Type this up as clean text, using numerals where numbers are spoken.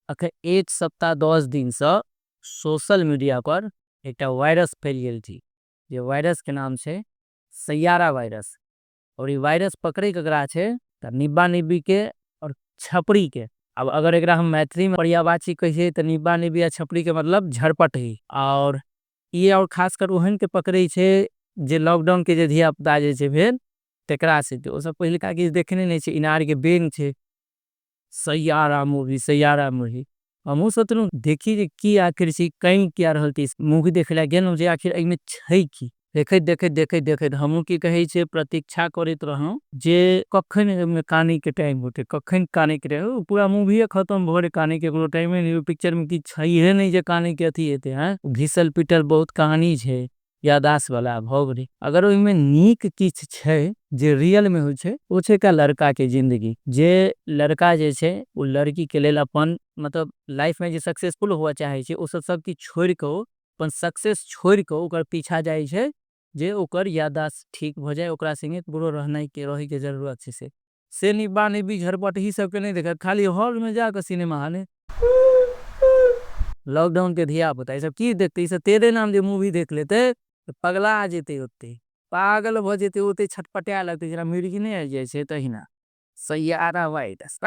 अखन एक सप्ताह 10 दिनसँ सोशल मीडिया पर एकटा वायरस फैल गेल छै, जे वायरस के नाम छै सैयारा वायरस। और ई वायरस पकड़े ककरा छै? त निब्बा निब्बी के और छपरी के। अब अगर एकरा हम मैथिली में पर्यायवाची कहिए, त निब्बा निब्बी आ छपरी के मतलब झरपटही। और ई और खास कर ओहन के पकड़े छै जे लॉकडाउन के जे धिया पुता जे छै भेल तेकरा से। ओ सब पहिलका किछु देखने नहि छै, इनार के बेंग छै। Saiyaara movie, Saiyaara movie. हमहूँ सोचलहुँ देखी जे की आखिर छै, कहीं किया रहल छै। मूवी देखे ला गेलहुँ जे आखिर एहिमे छै की। देखैत देखैत देखैत देखैत हमहूँ, की कहै छै, प्रतीक्षा करैत रहलहुँ जे कखन एहिमे कानै के टाइम होतै, कखन कानै के टाइम। पूरा मूवीए खतम भऽ गेलै, कानै के कोनो टाइमे नहि। पिक्चर मे किछु छैहे नहि जे कानै के अथी हेतै। हँ, घिसल पिटल बहुत कहानी छै यादाश्त वाला भऽ गेलै। अगर ओहिमे नीक किछु छै जे रियल मे होइ छै, ओ छै एकटा लड़का के जिंदगी, जे लड़का जे छै ओ लड़की के लेल अपन मतलब लाइफ मे जे सक्सेसफुल हुअ चाहे छै, ओ सब सब किछु छोड़ि कऽ, ओ अपन सक्सेस छोड़ि कऽ ओकर पीछा जाइ छै, जे ओकर याददाश्त ठीक भऽ जाय, ओकरा संगे ककरो रहनाइ के रहै के जरूरत छै। से निब्बा निब्बी झरपटही सबके नहि देखत, खाली हॉल में जाकऽ, सिनेमा हॉल। लॉकडाउन के धिया पुता ई सब की देखते? ई सब तेरे नाम जे मूवी देख लेते तऽ पगला जेते, ओते पागल भऽ जेते, ओते छटपटाए लगते, जेना मिर्गी नहि आबि जाइ छै तहिना। सैयारा वायरस।